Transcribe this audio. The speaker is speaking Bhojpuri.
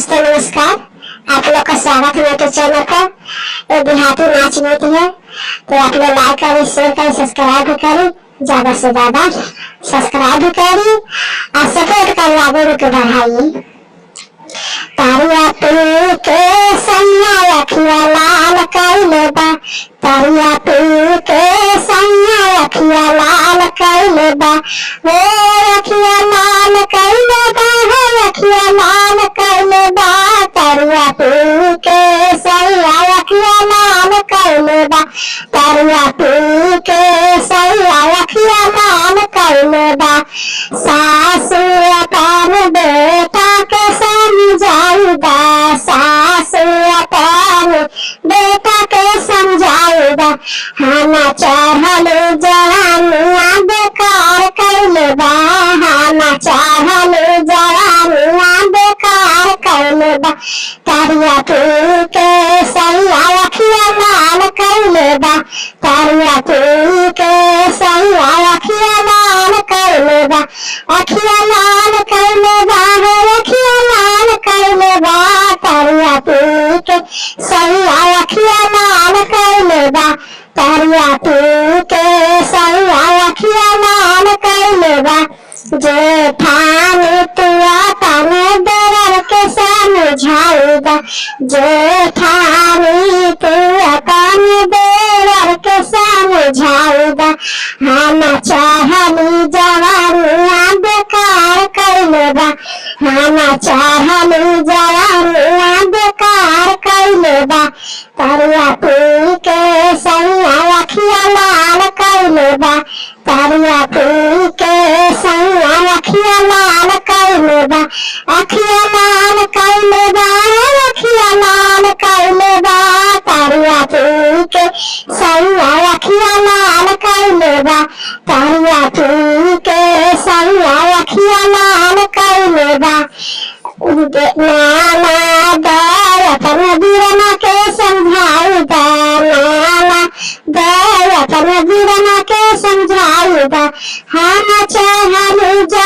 दोस्तों नमस्कार, आप लोग का स्वागत है मेरे चैनल पर। ये देहाती नाच नृत्य है, तो आप लोग लाइक करें, शेयर करें, सब्सक्राइब भी करें, ज्यादा से ज्यादा सब्सक्राइब भी करें और सपोर्ट करें, आगे के बढ़ाइए। तरिया पी के सैया अखिया लाल कैले बा, तरिया पी के सैया अखिया लाल कैले बा, ओ अखिया लाल कैले बा, हो अखिया लाल कैले बा, तरिया पी के सैया अखिया लाल कैले बा, तरिया पी के सैया अखिया लाल कैले बा। सासु अपन बेटा के समझाइदा, सासु अपन बेटा के समझाइदा, हम चढ़ल जवानिया बेकार कैले बा, हम चढ़ल जवानिया बेकार कैले बा, तरिया पी के सैया अखिया लाल कैले बा, तरिया पी के सैया अखिया लाल कैले बा, अखिया लाल कैले बा, हो अखिया लाल कैले बा, तरिया पी के सैया अखिया लाल कैले बा, तरिया पी के सैया अखिया लाल कैले बा। जेठानी तू अपन देवर के समझाइदा, जेठानी तू अपन देवर के समझाइदा, हम चाहली जवानिया बेकार कैले बा, हम चाहली जवानिया बेकार कैले बा, तरिया पी के सैया अखिया लाल कैले बा, तरिया पी के सैया अखिया लाल कैले बा, अखिया लाल कैले बा, अखिया लाल कैले बा, तरिया पी के सैया अखिया लाल कैले बा, तरिया पी के सैया अखिया लाल कैले बा। नाना दया बीरना के समझाइदा, नाना दया बीरना के समझाइदा, हम चाहलू जवानिया